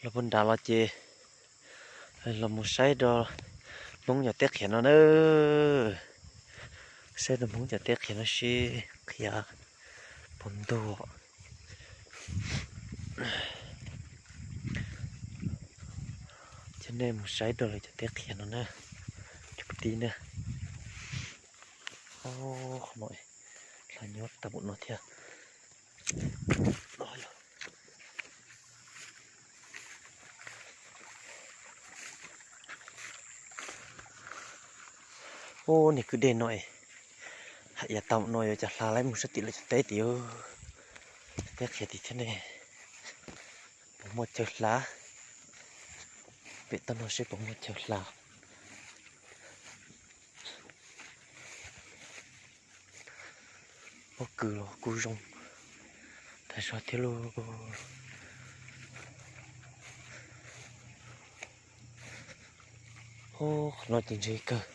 Los puag nrad los ces los mus saib rau Hmoob cov teb qhiav no na. Saib rau Hmoob cov teb qhiav no seb qhiav puas ntug. Coj nej mus saib rau lawv cov teb qhiav no na, cov kwv tij na. Qhov no, hla nyob tau npaum no thiab. Ub, niag kwj dej no, haj yam tau no yuav cov hla laib mus sab tim lawv cov teb tim, teb qhiav tim thiab ne. Puas muaj chaw hla? Pem toj no seb puas muaj chaw hla. Pob kws los kuj zoo tag zog thiab lauj. Ub, qhov no ces ntshe kawg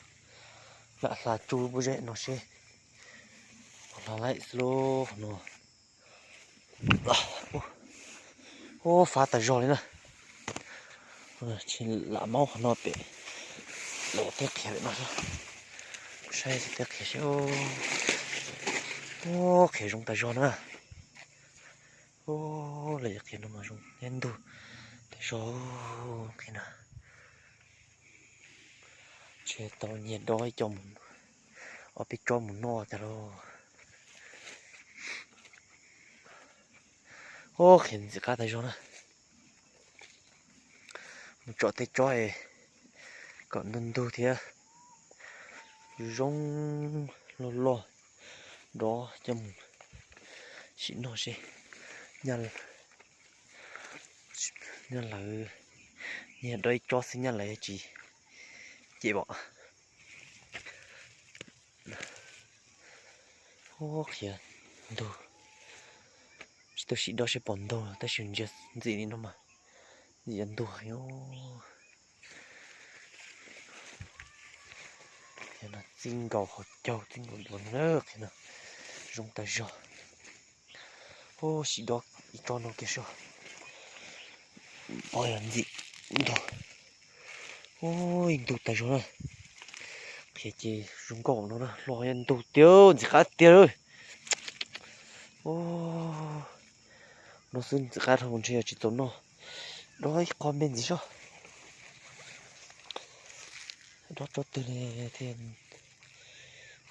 lam hla tsuj lub pob zeb no seb puas hla laib xwb lauj qhov no. Ub, fab tas zog li na. Tsis lam maub qhov no pem, lawv teb qhiav pem no, saib teb qhiav seb. Ub, qhiav zoo tas zog na. Ub, lawv cov qhiav no mas zoo thiab ntug tas zog qhiav na. Ntshe tau nyiag dob ib co, ob peb tsob mus noj tas lauj. Ub, qhiav ntxim qab tas zog na. Mus tsom tej tsob kom ntug ntug thiab zoo zoo loj loj, dob coj mus sim noj seb. Nyaj lawv, nyaj dob ib tsob xwb nyaj lawv tsis cem pom. Ub, qhiav ntug, tsis tau sim dob seb pom ntug tab sis ntsia ntxim li no mas ntxim yuav ntug heev. Qhiav no txij nkaus qhov caug txij nkaus duav no na, qhiav no zoo tas zog. Ub, sim dob ib tsob no kiag seb. Pom yog ntxim ntug. Ub, ib ntug tas zog na. Qhiav ces zoo nkauj no na, hlo yog ntug tiag, ntxim qab tiag lauj. Ub, no xwb ntxim qab dhau ntshe yog tsis txaus noj. Dob ib qho me ntxiv seb. Dob tsob twg li thiaj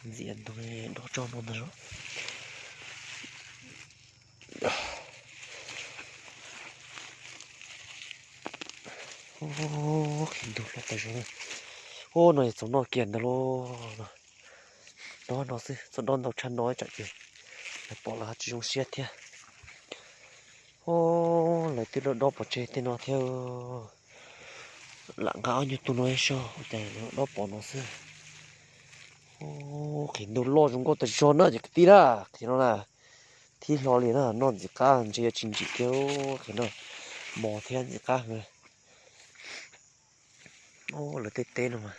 ntxim ntug, dob tsob no ntag lauj. Ub, qhiav ntug hlo tas zog na. Ub, no yog txaus noj kiag ntag lauj. Dob no xwb, txhob dob ntau tshaj no tsam ces lawv pom lawv ho tsis zoo siab thiab. Ub, lawv twb dob dob pov tseg tej no thiab. Lam nqa ob nyuag tug no seb ua cas dob pom no xwb. Ub, qhiav ntug loj zoo nkauj tas zog na cov kwv tij na, qhiav no na. Thib hlo li na, noj ntxim qab ntshe yuav tsis ntsim kiag, qhiav no mos thiab ntxim qab heev. Ub, lawv tej teb no mas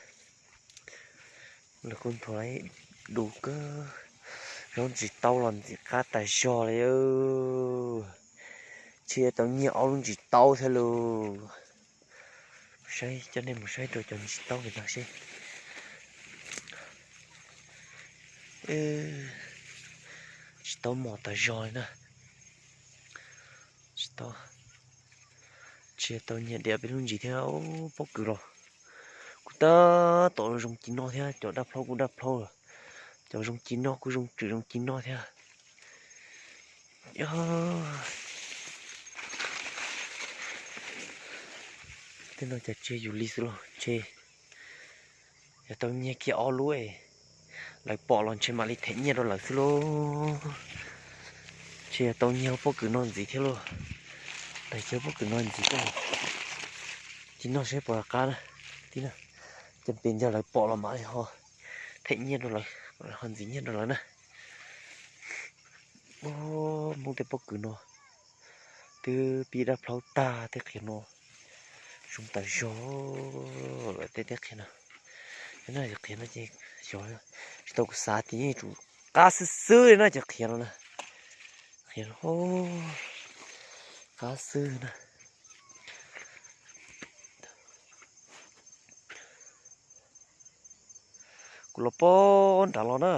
lawv kuj nthuav du kawg. Zaub ntsis taub los ntxim qab tas zog li. Ntshe tau nyiag ob lub ntsis taub thiab lauj. Saib, coj nej mus saib rau cov ntsis taub pem no seb. Ntsis taub mos tas zog li na. Tsis tau, ntshe tau nyiag diam peb lub ntsis thiab. Pob kws los kuj tab tom zoo ci noj thiab, cov dab plaub kuj dab plaub lawm, cov zoo ci noj kuj zoo tswm zoo ci noj thiab. Tej no cas tsiag yus li xwb los ntshe yog tau nyiag kiag ob lub es lawv pom los ntshe mam li them nyiaj rau lawv xwb lauj. Ntshe yog tau nyiag pob kws no ntxiv thiab lauj. Lawv cov pob kws no ntxiv thiab, ci noj seb puas qab na. Tib na, ces pem ntawd lawv pom los mam li ho them nyiaj rau lawv, mam li ho ntxiv nyiaj rau lawv na. Ub, Hmoob tej pob kws no twb pib dab plaub tag, tej qhiav no zoo tas zog lawm, tej tej qhiav no. Qhiav no ces xyov, tsis tau kuv xav tias yeej tsum qab xwb xwb li na cov qhiav no na. Qhiav no qab xwb na. Kuv los pog nram los na,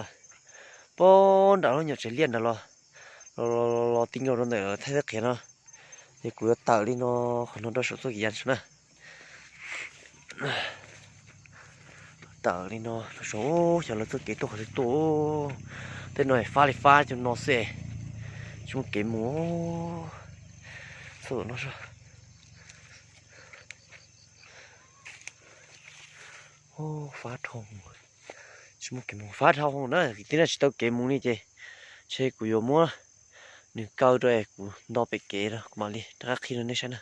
pog nram lub nyuam tsev liaj nram los, los los los tij nkaus rau ntawm Thaib Teb Qias no. Ces kuv yuav tawm li no, qhov no rau saum txoj kev ya saum na. Tawm li no rau saum, xyov lawv txoj kev tuaj qhov twg tuaj. Tej no fab li fab cov no xwb, tsis muaj kev mus. Xauj no, fab dhau, tsis muaj kev mus, fab dhau na, tib neeg tsis tau kev mus li ces ntshe kuv yuav muab nws kaw rau es kuv nto pem kev rau kuv mam li rov qab qhib rau nej saib na.